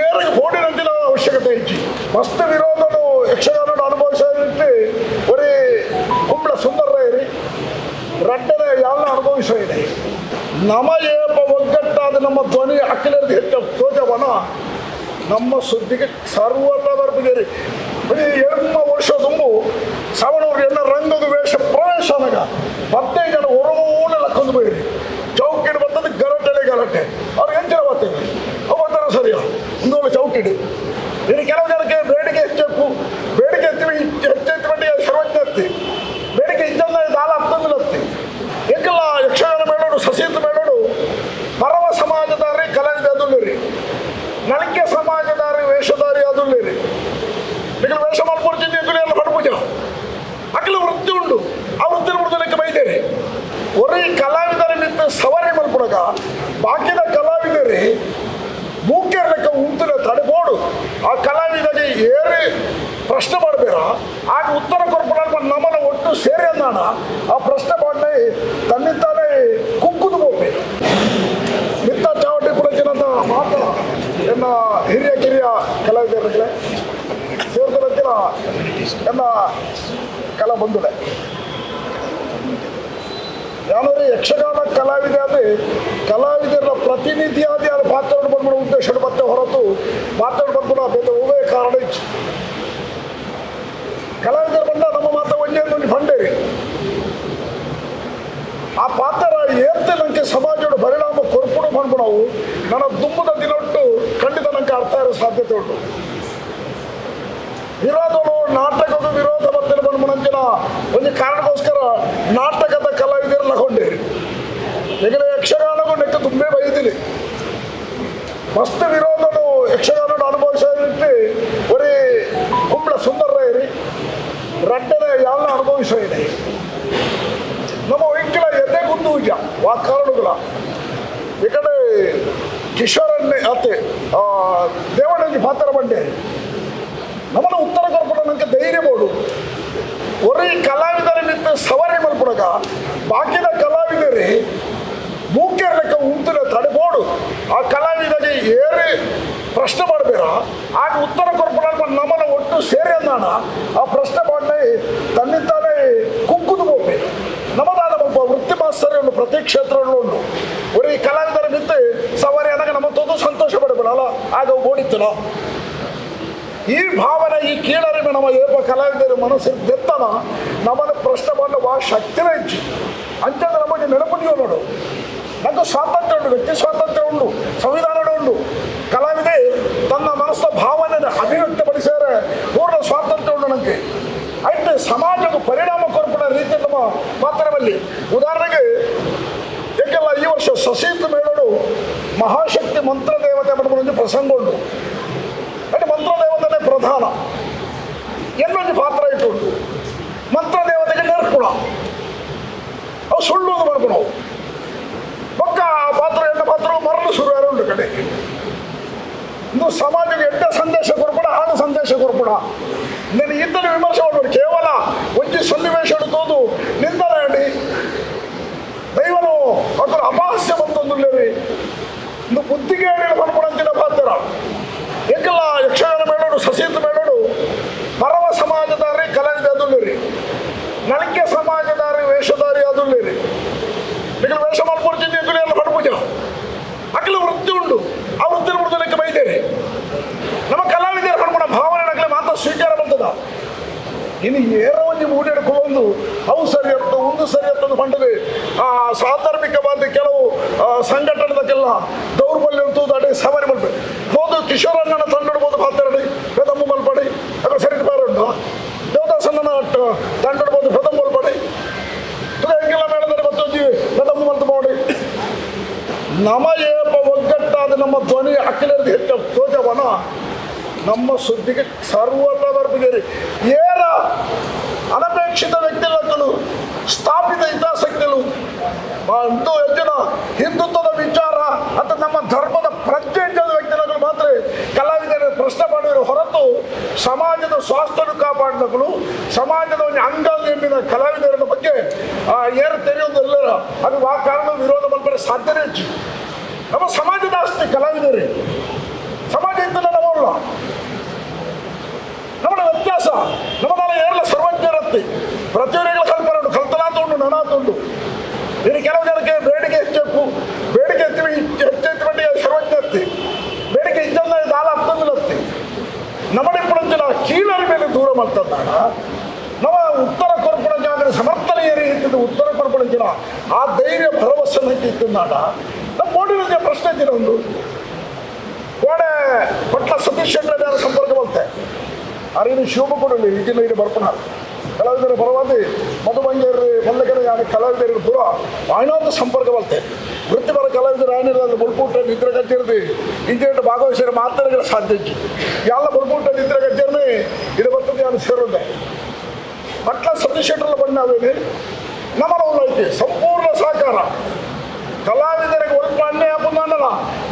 ಏರಿಗೆ ಫೋಡಿನಂಚಿನ ಅವಶ್ಯಕತೆ ಇಚ್ಚಿ ಮಸ್ತ್ ವಿರೋಧನು ಯಕ್ಷಗಾನ ಅನುಭವಿಸೋದಿಟ್ಟು ಒರೇ ಕುಂಬಳ ಸುಂದರ ಇರಿ ರಡ್ಡನೆ ಯಾವನ್ನ ಅನುಭವಿಸೋ ಇದೆ. ನಮ್ಮ ಏಪ ಒಗ್ಗಟ್ಟಾದ ನಮ್ಮ ಧ್ವನಿ ಅಕ್ಕಿಲರ್ದು ಹೆಚ್ಚು ತೋಜವನ ನಮ್ಮ ಸುದ್ದಿಗೆ ಸರ್ವತ ಬರ್ಬಿದ್ದೀರಿ. ಬರೀ 8 ವರ್ಷ ತುಂಬು ಸವಣೂರು ಎಲ್ಲ ರಂಗದ ವೇಷ ಪ್ರವೇಶ ಅನಗ 15 ಜನ ಹೊರಮೂಲೆ ಲಕ್ಕೊಂದು ಬೈರಿ ಚೌಕಿಡು ಬರ್ತದೆ ಗಲಾಟೆ ಗಲಾಟೆ ಅವ್ರಿಗೆ ಎಂಚಿನ ಬರ್ತೀವಿ ಅವು ಬರ್ತಾರೆ ಸರಿಯಾ ಒಂದು ಚೌಕಿಡು. ಇನ್ನು ಕೆಲವು ಜನಕ್ಕೆ ಬೇಡಿಕೆ ಹೆಚ್ಚು ಬೇಡಿಕೆ ಎತ್ತಿ ಹೆಚ್ಚೆತ್ತಿ ಮಟ್ಟಿಗೆ ಸರ್ವಜ್ಞ ಎತ್ತಿ ಬೇಡಿಕೆ ಇದ್ದಂದ ದಾಲ ಹತ್ತೊಂದು ಹತ್ತಿ ಏಕಲ್ಲ ಯಕ್ಷಗಾನ ಮೇಳೋಡು ಸಸೀತ ಮೇಳೋಡು ಪರವ ಸಮಾಜದಾರಿ ಕಲಾವಿದ ಅದುಲ್ಲೇರಿ ನಳಿಕೆ ಸಮಾಜದಾರಿ ವೇಷಧಾರಿ ಅದುಲ್ಲೇರಿ. ನಿಖಲು ವೇಷ ಮಲ್ಪುರ್ಚಿಂದ ಎಲ್ಲ ಪಡ್ಪೂಜ ಅಖಿಲ ವೃತ್ತಿ ಉಂಟು ಆ ವೃತ್ತಿ ಬಿಡ್ದಕ್ಕೆ ಬೈದೇರಿ. ಒರೇ ಕಲಾವಿದರ ನಿಂತ ಸವಾರಿ ಮಲ್ಪುಡಗ ಬಾಕಿದ ಕಲಾವಿದರಿ ಮೂಕ್ಯರ ಲೆಕ್ಕ ಉಂತುನ ತಡೆಬೋಡು ಆ ಕಲಾವಿದಗೆ ಏರಿ ಪ್ರಶ್ನೆ ಮಾಡಬೇಡ ಆಗ ಉತ್ತರ ಕೊರ್ಪಣ ನಮ್ಮನ್ನು ಒಟ್ಟು ಸೇರಿ ಅಂದಾಣ ಆ ಪ್ರಶ್ನೆ ಮಾಡಿ ತನ್ನಿಂತಾನೇ ಕುಕ್ಕುದು ಹೋಗ್ಬೇಕು. ಮಿತ್ತ ಚಾವಟಿ ಪುಡಚಿನಂತ ಮಾತ ಎನ್ನ ಹಿರಿಯ ಕಿರಿಯ ಕಲಾವಿದರಿಗೆ ಸೇರ್ತಲಂಚಿನ ಎನ್ನ ಕಲಾ ಬಂಧುಳೆ ಯಾನೂರು ಯಕ್ಷಗಾನ ಕಲಾವಿದ ಅಂದರೆ ಕಲಾವಿದರ ಪ್ರತಿನಿಧಿಯಾದ ಯಾರು ಪಾತ್ರ ಬಂದ್ಬಿಡೋ ಉದ್ದೇಶ ಮತ್ತೆ ಹೊರತು ಪಾತ್ರ ಬಂದ್ಬಿಡ ಬೇರೆ ಒಳ್ಳೆಯ ಕಾರಣ ಇತ್ತು. ಕಲಾವಿದರ ಬಂದ ನಮ್ಮ ಮಾತ ಒಂದೇ ಒಂದು ಫಂಡೇರಿ ಆ ಪಾತ್ರ ಏರ್ತೆ ನನಗೆ ಸಮಾಜದ ಪರಿಣಾಮ ಕೊರ್ಪುಡು ಬಂದ್ಬಿಡವು ನನ್ನ ದುಂಬದ ದಿನೊಟ್ಟು ಖಂಡಿತ ನನಗೆ ಅರ್ಥ ಇರೋ ಸಾಧ್ಯತೆ ಉಂಟು. ವಿರೋಧಗಳು ನಾಟಕದ ವಿರೋಧ ಬರ್ತಾರೆ ಬಂದ್ಬಿಡಂಚಿನ ಒಂದು ಕಾರಣಕ್ಕೋಸ್ಕರ ನಾಟಕದ ಕಲಾವಿದರು ಲಗೊಂಡೇರಿ ಯಾಕಂದರೆ ಯಕ್ಷಗಾನಗೂ ನೆಕ್ಕ ತುಂಬೇ ಬೈದಿರಿ ಮಸ್ತ್ ವಿರೋಧನು ಯಕ್ಷಗಾನ ಅನುಭವಿಸೋದಿಟ್ಟು ಒರೇ ಕುಂಬಳ ಸುಂದರ ಇರಿ ರಡ್ಡನೆ ಯಾವನ್ನ ಅನುಭವಿಸೋ ಇದೆ. ನಮ್ಮ ಒಯ್ಕಿಲ ಎದೆ ಗುಂದು ಉಜ್ಜ ಆ ಕಾರಣಗಳ ಯಾಕಂದರೆ ಕಿಶೋರನ್ನೇ ಅತ್ತೆ ದೇವಣ್ಣಗೆ ಪಾತ್ರ ಬಂಡೆ ನಮ್ಮನ್ನು ಉತ್ತರ ಕೊರ್ಪಡ ನನಗೆ ಧೈರ್ಯ ಬೋಡು ಒರೇ ಕಲಾವಿದರ ನಿಂತ ಸವಾರಿ ಮಲ್ಪುಡಗ ಬಾಕಿದ ಕಲಾವಿದರಿ ಮೂಕ್ಯರ ಲೆಕ್ಕ ಉಂತುನ ತಡೆಬೋಡು ಆ ಕಲಾವಿದಗೆ ಏರಿ ಪ್ರಶ್ನೆ ಮಾಡಬೇಡ ಆಗ ಉತ್ತರ ಕೊರ್ಪಣ ನಮ್ಮನ್ನು ಒಟ್ಟು ಸೇರಿ ಅಂದಾಣ ಆ ಪ್ರಶ್ನೆ ಮಾಡಿ ತನ್ನಿಂತಾನೇ ಕುಕ್ಕುದು ಹೋಗ್ಬೇಕು. ನಮ್ಮದಾದ ಒಬ್ಬ ವೃತ್ತಿ ಮಾಸ್ತರಿ ಉಂಟು ಪ್ರತಿ ಕ್ಷೇತ್ರದಲ್ಲೂ ಉಂಟು. ಒರೇ ಕಲಾವಿದರ ನಿಂತು ಸವಾರಿ ಅನ್ನಾಗ ನಮ್ಮ ತೋದು ಸಂತೋಷ ಪಡಬೇಡ ಅಲ್ಲ ಆಗ ಓಡಿತ್ತಲ್ಲ ಈ ಭಾವನೆ ಈ ಕೀಳರಿಮೆ ನಮ್ಮ ಏಪ ಕಲಾವಿದರು ಮನಸ್ಸಿನ ದೆತ್ತನ ನಮ್ಮನ್ನು ಪ್ರಶ್ನೆ ಮಾಡುವ ಶಕ್ತಿನೇ ಇಚ್ಚು ಅಂಚಂದ್ರೆ ನಮಗೆ ನೆನಪು ನೋಡು. ನಂಗೆ ಸ್ವಾತಂತ್ರ್ಯ ಉಂಟು, ವ್ಯಕ್ತಿ ಸ್ವಾತಂತ್ರ್ಯ ಉಂಟು, ಸಂವಿಧಾನ ಉಂಟು. ಕಲಾವಿದೆ ತನ್ನ ಮನಸ್ಸಿನ ಭಾವನೆಯನ್ನು ಅಭಿವ್ಯಕ್ತಪಡಿಸಿದರೆ ಪೂರ್ಣ ಸ್ವಾತಂತ್ರ್ಯ ಉಂಟು ನನಗೆ. అయితే ಸಮಾಜಕ್ಕೆ ಪರಿಣಾಮ ಕೊರಪಡ ರೀತಿ ನಮ್ಮ ಪಾತ್ರದಲ್ಲಿ ಉದಾಹರಣೆಗೆ ಏಕೆಲ್ಲ ಈ ವರ್ಷ ಸಸೀತ ಮೇಳೋಡು ಮಹಾಶಕ್ತಿ ಮಂತ್ರದೇವತೆ ಪಡ್ಕೊಂಡು ಪ್ರಸಂಗ ಉಂಟು. అంటే ಮಂತ್ರದೇವತನೇ ಪ್ರಧಾನ ಎಲ್ಲೊಂದು ಪಾತ್ರ ಇಟ್ಟುಂಟು ಮಂತ್ರದೇವತೆಗೆ ನೆರ್ಪುಣ ಅವು ಸುಳ್ಳು ಮಾಡ್ಕೊಳವು ಪಕ್ಕ ಆ ಪಾತ್ರ ಎಣ್ಣ ಪಾತ್ರ ಮರಳು ಸುರುವಾರ ಉಂಟು ಕಡೆ. ಇಂದು ಸಮಾಜಕ್ಕೆ ಎಡ್ಡ ಸಂದೇಶ ಕೊರ್ಪಡ ಹಾಡು ಸಂದೇಶ ಕೊರ್ಪಡ నేను ಇద్దరు ವಿಮರ್ಶೆ ಮಾಡ್ಬೇಡಿ ಕೇವಲ ಒಂಜಿ ಸನ್ನಿವೇಶ ತೋದು ನಿಂದನೆ ದೈವನು ಅದರ ಅಪಹಾಸ್ಯ ಬಂತಂದುಲ್ಲೇರಿ ಇಂದು ಬುದ್ಧಿಗೆ ಪಡ್ಕೊಳಂಚಿನ ಪಾತ್ರ ಏಕಲ್ಲ ಯಕ್ಷಗಾನ ಮೇಳೋಡು ಸಸೀತ ಮೇಳೋಡು ಪರವ ಸಮಾಜದಾರಿ ಕಲಾವಿದ ಅದುಲ್ಲೇರಿ ನಳಿಕೆ ಸಮಾಜದಾರಿ ವೇಷಧಾರಿ ಅದುಲ್ಲೇರಿ ನಿಖಲು ವೇಷ ಮಲ್ಪುರ್ಚಿಂದ ಎಲ್ಲ ಪಡ್ಪೂಜ ಅಖಿಲ ವೃತ್ತಿ ಉಂಟು ಆ ವೃತ್ತಿ ಬಿಡ್ದಕ್ಕೆ ಬೈದೇರಿ ನಮ್ಮ ಕಲಾವಿದರ ಪಡ್ಪುಣ ಭಾವನೆ ನಕಲೆ ಮಾತ್ರ ಸ್ವೀಕಾರ ಬಂತದ. ಇನ್ನು ಏರೋ ಒಂಜಿ ಮೂಡೆಡ್ಕೊಂಡು ಅವು ಸರಿ ಅತ್ತು ಒಂದು ಸರಿ ಅತ್ತಂದು ಪಂಡದೆ ಆ ಸಾಂದರ್ಭಿಕವಾದ ಕೆಲವು ಸಂಘಟನೆದಕ್ಕೆಲ್ಲ ದೌರ್ಬಲ್ಯ ತೂದಾಡಿ ಸವಾರಿ ಮಲ್ಪೆ ಹೋದು ಕಿಶೋರಣ್ಣನ ತಂಡಡ್ಬೋದು ಪಾತ್ರಡಿ ಪೆದಮ್ಮು ಮಲ್ಪಡಿ ಅక్కడ ಸರಿ ಪಾರುಂಡು ದೇವದಾಸಣ್ಣನ ತಂಡಡ್ಬೋದು ಪೆದಮ್ಮು ಮಲ್ಪಡಿ ಎಂಗೆಲ್ಲ ಮೇಳದಲ್ಲಿ ಮತ್ತೊಂದು ಪೆದಮ್ಮು ಮಲ್ತು ಮಾಡಿ ನಮ್ಮ ಏಪ ಒಗ್ಗಟ್ಟಾದ ನಮ್ಮ ಧ್ವನಿ ಅಕ್ಕಿಲರ್ದು ಹೆಚ್ಚು ತೋಜವನ ನಮ್ಮ ಸುದ್ದಿಗೆ ಸರ್ವತ ಬರ್ಬಿದ್ದೀರಿ. ಏನ ಅನಪೇಕ್ಷಿತ ವ್ಯಕ್ತಿಗಳು ಸ್ಥಾಪಿತ ಹಿತಾಸಕ್ತಿಗಳು ಅಂತೂ ಹೆಚ್ಚಿನ ಹಿಂದುತ್ವದ ವಿಚಾರ ಅಥವಾ ನಮ್ಮ ಧರ್ಮದ ಪ್ರಜ್ಞೆ ಇದ್ದ ವ್ಯಕ್ತಿಗಳು ಮಾತ್ರ ಕಲಾವಿದರು ಪ್ರಶ್ನೆ ಮಾಡುವರು ಹೊರತು ಸಮಾಜದ ಸ್ವಾಸ್ಥ್ಯವನ್ನು ಕಾಪಾಡಿದಗಳು ಸಮಾಜದ ಒಂದು ಅಂಗ ಎಂಬಿನ ಕಲಾವಿದರ ಬಗ್ಗೆ ಏನು ತೆರೆಯೋದಿಲ್ಲ. ಅದು ಆ ಕಾರಣ ವಿರೋಧ ಮಲ್ಪರೆ ಸಾಧ್ಯನೇ ಹೆಚ್ಚು. ನಮ್ಮ ಸಮಾಜದ ಆಸ್ತಿ ಕಲಾವಿದರು, ಸಮಾಜ ಇದ್ದಲ್ಲ ನಮ್ಮಲ್ಲ ನಮ್ಮ ವ್ಯತ್ಯಾಸ ನಮ್ಮದಲ್ಲ ಏರಲ ಸರ್ವಜ್ಞರತ್ತಿ ಪ್ರತಿಯೊರಿಗಳ ಕಲ್ಪನೆ ಉಂಟು ಕಲ್ತನಾತ ಉಂಟು ನನಾತ ಉಂಟು. ಇನ್ನು ಕೆಲವು ಜನಕ್ಕೆ ಬೇಡಿಕೆ ಹೆಚ್ಚು ಬೇಡಿಕೆ ಹೆಚ್ಚು ಮಟ್ಟಿಗೆ ಸರ್ವಜ್ಞ ಅತ್ತಿ ಬೇಡಿಕೆ ಇದ್ದಂದ ದಾಲ ಹತ್ತೊಂದಿಲತ್ತಿ ನಮ್ಮಡಿಪ್ಪುಣಂಚಿನ ಕೀಳರಿ ಮೇಲೆ ದೂರ ಮಾಡ್ತಂದಾಗ ನಮ್ಮ ಉತ್ತರ ಕೊರ್ಪುಣ ಜಾಗರ ಸಮರ್ಥನೆ ಏರಿ ಇತ್ತಿದ್ದು ಉತ್ತರ ಕೊರ್ಪುಣಂಚಿನ ಆ ಧೈರ್ಯ ಭರವಸೆ ಇತ್ತಿಂದಾಗ ನಮ್ಮ ಕೋಡಿನ ಪ್ರಶ್ನೆ ಇದ್ದಿನ ಒಂದು ಕೋಡೆ ಪಟ್ಲ ಸತೀಶ್ ಶೆಟ್ಟರ್ ಸಂಪರ್ಕ ಬರುತ್ತೆ ಅರಿವು ಶಿವಮೊಗ್ಗದಲ್ಲಿ ಈಗಿನ ಇದು ಬರ್ಪಣ ಕಲಾವಿದರ ಪರವಾಗಿ ಮಧುಬಂಗೇರಿ ಮಲ್ಲಕರ ಯಾರು ಕಲಾವಿದರು ಪೂರ ಆಯ್ನಾದ ಸಂಪರ್ಕ ಬರುತ್ತೆ ವೃತ್ತಿಪರ ಕಲಾವಿದರು ಆಯ್ನಿಲ್ಲ ಬುಲ್ಪೂಟ ನಿದ್ರೆ ಕಚ್ಚಿರ್ದು ಇಂಜಿನಿಯರ್ ಭಾಗವಹಿಸಿದ್ರೆ ಮಾತ್ರ ಸಾಧ್ಯ ಇತ್ತು ಎಲ್ಲ ಬುಲ್ಪೂಟ ನಿದ್ರೆ ಕಚ್ಚಿರ್ನಿ ಇದು ಬರ್ತದೆ ಯಾರು ಸೇರುತ್ತೆ ಪಟ್ಲ ಸತೀಶ್ ಶೆಟ್ಟರ್ಲ ಬಣ್ಣ ಅವೇನೆ ನಮ್ಮ ಐತಿ ಸಂಪೂರ್ಣ ಸಹಕಾರ ಕಲಾವಿದರಿಗೆ ಒಲ್ಪ ಅನ್ಯಾಯ ಪುಂದಾಂಡಲ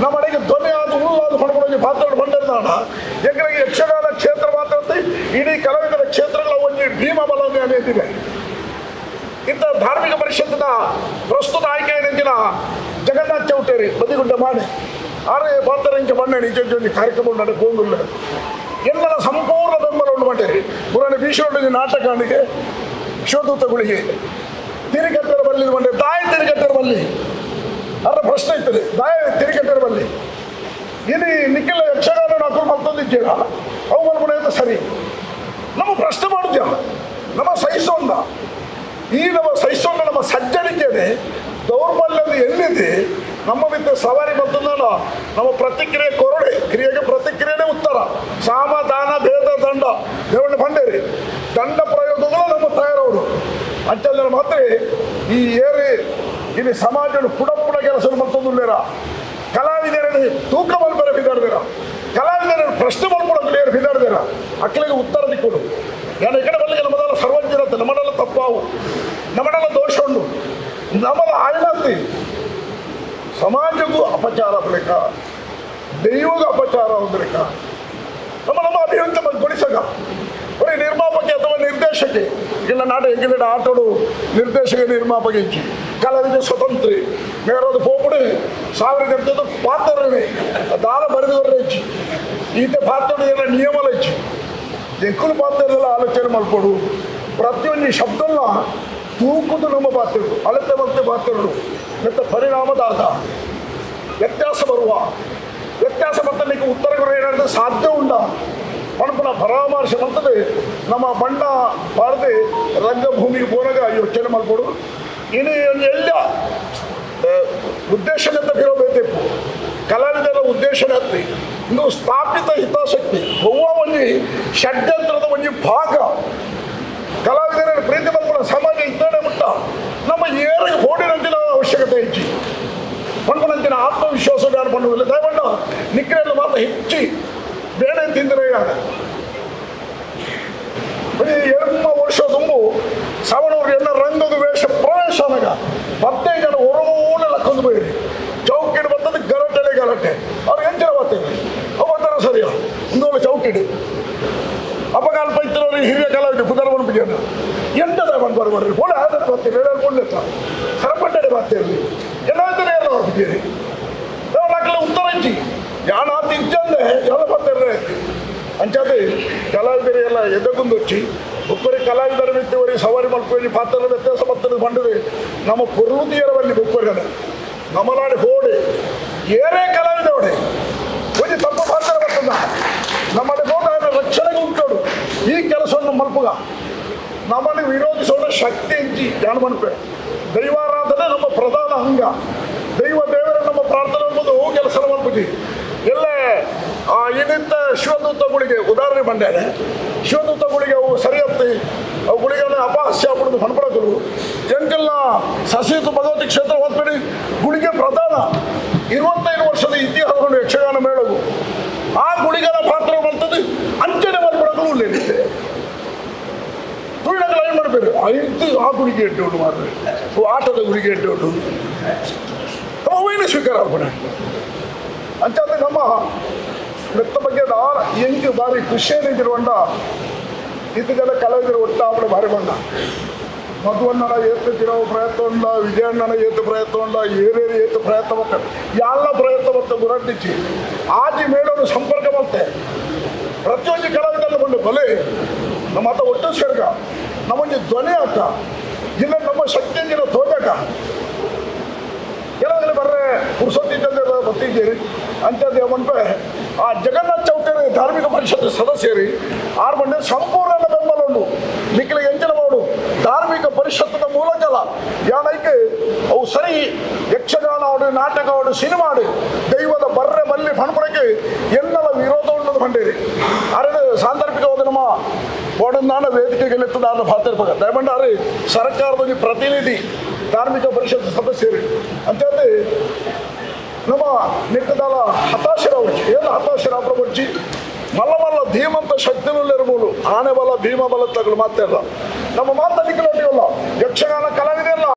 ನಮ್ಮಡೆಗೆ ಧ್ವನಿ ಆದ ಉಳ್ಳಾದ ಪಡ್ಕೊಂಡು ಪಾತ್ರ ಬಂದಿರ್ದಾಣ ಯಾಕಂದ್ರೆ ಯಕ್ಷಗಾನ ಕ್ಷೇತ್ರ ಮಾತ್ರ ಇಡೀ ಕಲಾವಿದರ ಕ್ಷೇತ್ರಗಳ ಒಂದು ಭೀಮ ಬಲ ಅನ್ನೋದಿದೆ. ಇಂಥ ಧಾರ್ಮಿಕ ಪರಿಷತ್ತಿನ ಪ್ರಸ್ತುತ ಆಯ್ಕೆ ನಂಚಿನ ಜಗನ್ನಾಥ್ ಚೌಟೇರಿ ಬದಿಗುಡ್ಡ ಮಾಡಿ ಆರೆ ಪಾತ್ರ ಇಂಚ ಬಣ್ಣ ನಿಜ ಕಾರ್ಯಕ್ರಮ ನಡೆದುಕೊಂಡಿಲ್ಲ ಎಲ್ಲರ ಸಂಪೂರ್ಣ ಬೆಂಬಲ ಉಂಟು ಮಾಡಿರಿ ಪುರಾಣ ಭೀಷಣ ನಾಟಕಾಣಿಗೆ ಶಿವದೂತಗಳಿಗೆ ತಿರುಗಟ್ಟರ ಬಲ್ಲಿ ಬಂಡೆ ತಾಯಿ ತಿರುಗಟ್ಟರ ಬಲ್ಲಿ ಅದರ ಪ್ರಶ್ನೆ ಇರ್ತದೆ ದಾಯ ತಿರುಗಟ್ಟರ ಬಲ್ಲಿ ಇಲ್ಲಿ ನಿಖಿಲ ಯಕ್ಷಗಾನ ನಾಲ್ಕು ಮತ್ತೊಂದಿದ್ದೀರ ಅವು ಮಲ್ಪುಣ ಸರಿ ನಮ್ಮ ಪ್ರಶ್ನೆ ಮಾಡುದ್ಯ ನಮ್ಮ ಸಹಿಸೋಂದ ಈ ನಮ್ಮ ಸಹಿಸೋಂದ ನಮ್ಮ ಸಜ್ಜನಿಕೆನೆ ದೌರ್ಬಲ್ಯದ ಎಲ್ಲಿದೆ ನಮ್ಮ ಮಿತ್ರ ಸವಾರಿ ಬಂತಂದ ನಮ್ಮ ಪ್ರತಿಕ್ರಿಯೆ ಕೊರಡೆ ಕ್ರಿಯೆಗೆ ಪ್ರತಿಕ್ರಿಯೆನೇ ಉತ್ತರ ಸಾಮ ದಾನ ಭೇದ ದಂಡ ದೇವಣ್ಣ ಭಂಡೇರಿ ದಂಡ ಪ್ರಯೋಗಗಳು ನಮ್ಮ ತಯಾರವರು ಅಂತಂದ್ರೆ ಮಾತ್ರ ಈ ಏರಿ ಇಲ್ಲಿ ಸಮಾಜ ಪುಡ ಪುಡ ಕೆಲಸ ಮತ್ತೊಂದು ಕಲಾವಿದರನ್ನು ತೂಕ ಮಲ್ಪರ ಬಿದ್ದಾಡ್ದಿರ ಕಲಾವಿದರನ್ನು ಪ್ರಶ್ನೆ ಮಲ್ಪಡೋದು ಏರು ಬಿದ್ದಾಡ್ದಿರ ಅಕ್ಕಲಿಗೆ ಉತ್ತರ ದಿಕ್ಕೊಡು ನಾನು ಈ ಕಡೆ ಬಲ್ಲಿಗೆ ನಮ್ಮದೆಲ್ಲ ಸರ್ವಜ್ಞರತ್ತೆ ನಮ್ಮನೆಲ್ಲ ತಪ್ಪಾವು ನಮ್ಮನೆಲ್ಲ ದೋಷ ಉಂಟು ನಮ್ಮಲ್ಲ ಆಯ್ನಾತಿ ಸಮಾಜಕ್ಕೂ ಅಪಚಾರ ಬೇಕಾ ದೈವಗೂ ಅಪಚಾರ ಹೊಂದಬೇಕಾ ನಮ್ಮ ನಮ್ಮ ಅಭಿವಂತ ಗೊಳಿಸಗ ಬರೀ ನಿರ್ಮಾಪಕಿ ಅಥವಾ ನಿರ್ದೇಶಕಿ ಇಲ್ಲ ನಾಟ ಎಂಗಿಲ್ಲ ಆಟೋಡು ನಿರ್ದೇಶಕ ನಿರ್ಮಾಪಕ ಇಚ್ಚಿ ಕಲಾವಿದ ಸ್ವತಂತ್ರಿ ಮೇರದು ಪೋಪುಡು ಸಾವಿರ ಗಂಟೆದು ಪಾತ್ರನೇ ದಾನ ಬರೆದವರೇ ಇಚ್ಚಿ ಈತ ಪಾತ್ರ ಎಲ್ಲ ನಿಯಮಲ ಇಚ್ಚಿ ఎక్కువ ಪಾತ್ರದಲ್ಲ ಆಲೋಚನೆ ಮಾಡ್ಕೊಡು ಪ್ರತಿಯೊಂದು ಶಬ್ದಲ್ಲ ತೂಕದ ನಮ್ಮ ಪಾತ್ರಗಳು ಅಳತೆ ಮತ್ತೆ ಪಾತ್ರಗಳು ಮತ್ತು ಪರಿಣಾಮದಾತ ವ್ಯತ್ಯಾಸ ಬರುವ ವ್ಯತ್ಯಾಸ ಮತ್ತೆ ನೀವು ಉತ್ತರಗಳು ಏನಾದರೂ ಸಾಧ್ಯ ಉಂಡ ಪಣಪನ ಪರಾಮರ್ಶೆ ಬರ್ತದೆ ನಮ್ಮ ಬಣ್ಣ ಬಾರದೆ ರಂಗಭೂಮಿಗೆ ಪೋನಾಗ ಯೋಚನೆ ಮಾಡ್ಕೊಡು ಇನ್ನು ಎಲ್ಲ ಉದ್ದೇಶನಂತ ಬಿರೋಬೇಕಿತ್ತು ಕಲಾವಿದರ ಉದ್ದೇಶನ ಹತ್ತಿ ಇನ್ನು ಸ್ಥಾಪಿತ ಹಿತಾಸಕ್ತಿ ಒವ್ವ ಒಂಜಿ ಷಡ್ಯಂತ್ರದ ಒಂಜಿ ಭಾಗ ಕಲಾವಿದರ ಪ್ರೀತಿ ಮಲ್ಪುನ ಸಮಾಜ ಇದ್ದಾನೆ ಮುಟ್ಟ ನಮ್ಮ ಏರಿಗೆ ಫೋಡಿನಂತಿನ ಅವಶ್ಯಕತೆ ಹೆಚ್ಚಿ ಪಣ್ಪನಂತಿನ ಆತ್ಮವಿಶ್ವಾಸ ಯಾರು பண்ணுವುದಿಲ್ಲ ದಯಮಂಡ ನಿಕ್ರೆಲ್ಲ ಮಾತ್ರ ಹೆಚ್ಚಿ ಬೇಡ ತಿಂದರೆ ಯಾರು ಬರೀ ಎರ್ಮ ವರ್ಷ ತುಂಬು ಸವಣೂರು ಎಲ್ಲ ರಂಗದ ವೇಷ ಪ್ರವೇಶ ಅನಗ 15 ಜನ ಹೊರಗೂನೆ ಲಕ್ಕೊಂದು ಬೈರಿ ಚೌಕಿಡು ಬರ್ತದೆ ಗಲಾಟೆ ಗಲಾಟೆ ಅವ್ರಿಗೆ ಎಂಚಿನ ಬರ್ತೀವಿ ಅವು ಬರ್ತಾರ ಸರಿಯಾ ಒಂದು ಚೌಕಿಡು ಅಪಕಾಲ್ಪ ಇತ್ತಿನವ್ರು ಹಿರಿಯ ಕಲಾವಿದ ಪುನರ್ ಬಂದ್ಬಿಟ್ಟಿದ್ದಾರೆ ಎಂಟದ ಬಂದು ಬರ್ಬಾರ್ರಿ ಪೋಲೆ ಆದ್ರೆ ಬರ್ತೀವಿ ಹೇಳಿ ಪೊಳ್ಳೆ ಸರಪಟ್ಟೆ ಬರ್ತಿರಲಿ ಎಲ್ಲ ಇದ್ದಾರೆ ಎಲ್ಲ ಬರ್ಬಿಟ್ಟಿರಿ ನಾವು ಉತ್ತರ ಇಚ್ಚಿ ಯಾನಾತ ಇಚ್ಚಂದೆ ಎಲ್ಲ ಬರ್ತಿರ್ರೆ ಅಂಚಾದೆ ಕಲಾವಿದರು ಎಲ್ಲ ಎದ್ದಗುಂದೊಚ್ಚಿ ಒಬ್ಬರಿ ಕಲಾವಿದರ ಮೆತ್ತವರಿ ಸವಾರಿ ಮಲ್ಪಿ ಪಾತ್ರ ವ್ಯತ್ಯಾಸ ಬರ್ತದೆ ಬಂಡದೆ ನಮ್ಮ ಪೊರ್ಲುತಿಯರವಲ್ಲಿ ಬೊಕ್ಕರಿಗನ ನಮ್ಮನಾಡಿ ಹೋಡಿ ಏರೇ ಕಲಾವಿದ ಹೊಡೆ ಒಂಜಿ ತಪ್ಪು ಪಾತ್ರ ಬರ್ತದ ನಮ್ಮಲ್ಲಿ ಹೋದ ರಕ್ಷಣೆಗೆ ಉಂಟೋಡು ಈ ಕೆಲಸವನ್ನು ಮಲ್ಪುಗ ನಮ್ಮನ್ನು ವಿರೋಧಿಸೋಣ ಶಕ್ತಿ ಇಜ್ಜಿ ಜಾಣ ಮನ್ಪೆ ದೈವಾರಾಧನೆ ನಮ್ಮ ಪ್ರಧಾನ ಅಂಗ ದೈವ ದೇವರ ನಮ್ಮ ಪ್ರಾರ್ಥನೆ ಎಂಬುದು ಕೆಲಸ ಮಲ್ಪುಜಿ ಎಲ್ಲ ಇನ್ನಿಂತ ಶಿವದೂತ ಗುಳಿಗೆ ಉದಾಹರಣೆ ಬಂಡೇನೆ ಶಿವದೂತ ಗುಳಿಗೆ ಅವು ಸರಿಯತ್ತಿ ಅವು ಗುಳಿಗೆಲ್ಲ ಅಪಹಾಸ್ಯ ಆಗ್ಬಿಡೋದು ಪಣಪಡಕರು ಎಂಕೆಲ್ಲ ಸಸೀತು ಭಗವತಿ ಕ್ಷೇತ್ರ ಹೊತ್ಬೇಡಿ ಗುಳಿಗೆ ಪ್ರಧಾನ 25 ವರ್ಷದ ಇತಿಹಾಸವನ್ನು ಯಕ್ಷಗಾನ ಮೇಳವು ಆ ಗುಳಿಗನ ಪಾತ್ರ ಬರ್ತದೆ ಅಂಚನೆ ಮಲ್ಪಡಕಲು ಉಳ್ಳೇನಿದೆ ತುಳಿನಗಳು ಏನು ಮಾಡಬೇಕು ಐದು ಆ ಗುಳಿಗೆ ಎಡ್ಡೋಡು ಮಾರ್ರೆ ಆಟದ ಗುಳಿಗೆ ಎಡ್ಡೋಡು ಅವೇನು ಸ್ವೀಕಾರ ಆಗ್ಬೋಣ ಅಂಚಾದ್ರೆ ನಮ್ಮ ಮೆತ್ತ ಬಗ್ಗೆ ಎಂಟು ಬಾರಿ ಖುಷಿಯಲ್ಲಿ ಇರುವಂಡ ಇತ್ತು ಜನ ಕಲಾವಿದರು ಒಟ್ಟ ಅವಳು ಭಾರಿ ಬಂಡ ಮಧುವಣ್ಣನ ಏತು ತಿರವು ಪ್ರಯತ್ನ ಉಂಡ, ವಿಜಯಣ್ಣನ ಏತು ಪ್ರಯತ್ನ ಉಂಡ, ಏರೇರು ಏತು ಪ್ರಯತ್ನ ಮತ್ತೆ ಯಾಲ್ಲ ಪ್ರಯತ್ನ ಮತ್ತೆ ಬುರಟ್ಟಿಚ್ಚಿ ಆಜಿ ಮೇಡೋರು ಸಂಪರ್ಕ ಮತ್ತೆ ಪ್ರತಿಯೊಂದು ಕಲಾವಿದಲ್ಲ ಬಂದು ಬಲೆ ನಮ್ಮ ಆತ ಒಟ್ಟು ಸೇರ್ಗ ನಮ್ಮೊಂದು ಧ್ವನಿ ಅಕ್ಕ ಇಲ್ಲ ನಮ್ಮ ಶಕ್ತಿ ಅಂಜಿನ ತೋಜಕ ಕೆಲವೊಂದು ಬರ್ರೆ ಪುರುಷೋತ್ತಿದ್ದಂತೆ ಬರ್ತಿದ್ದೀರಿ ಅಂತದ್ದು ಮನ್ಪೆ ಆ ಜಗನ್ನಾಥ ಚೌಟರಿ ಧಾರ್ಮಿಕ ಪರಿಷತ್ ಸದಸ್ಯರಿ ಆರು ಮಂದಿ ಸಂಪೂರ್ಣ ಬೆಂಬಲ ಉಂಡು ನಿಖಿಲಿಗೆ ಎಂಚಿನ ಮಾಡು ಧಾರ್ಮಿಕ ಪರಿಷತ್ತಿನ ಮೂಲಕಲ್ಲ ಯಾನೈಕೆ ಅವು ಸರಿ ಯಕ್ಷಗಾನ ಆಡು ನಾಟಕ ಆಡು ಸಿನಿಮಾ ಆಡು ದೈವದ ಬರ್ರೆ ಬಲ್ಲಿ ಪಣಪುರಕ್ಕೆ ಎಲ್ಲರ ವಿರೋಧ ಉಂಟು ಬಂಡೇರಿ ಅರೆ ಸಾಂದರ್ಭಿಕವಾದ ನಮ್ಮ ಬೋಡನ್ನಾನ ವೇದಿಕೆಗೆ ಲೆತ್ತದಾದ ಪಾತಿರ್ಪಕ ದಯಮಂಡಾರಿ ಸರ್ಕಾರದಲ್ಲಿ ಪ್ರತಿನಿಧಿ ಧಾರ್ಮಿಕ ಪರಿಷತ್ ಸದಸ್ಯರು ಅಂತೇಳಿ ನಮ್ಮ ನಿಟ್ಟದಾಲ ಹತಾಶರಾವರ್ಚಿ ಏನು ಹತಾಶರಾಪ್ರವರ್ಚಿ ಮಲ್ಲ ಮಲ್ಲ ಧೀಮಂತ ಶಕ್ತಿನುಲ್ಲಿರ್ಬೋದು ಆನೆ ಬಲ ಭೀಮ ಬಲ ತಗಲು ಮಾತೆಲ್ಲ ನಮ್ಮ ಮಾತಲ್ಲಿಕ್ಕಲ್ಲ ಯಕ್ಷಗಾನ ಕಲಾವಿದೆಲ್ಲ.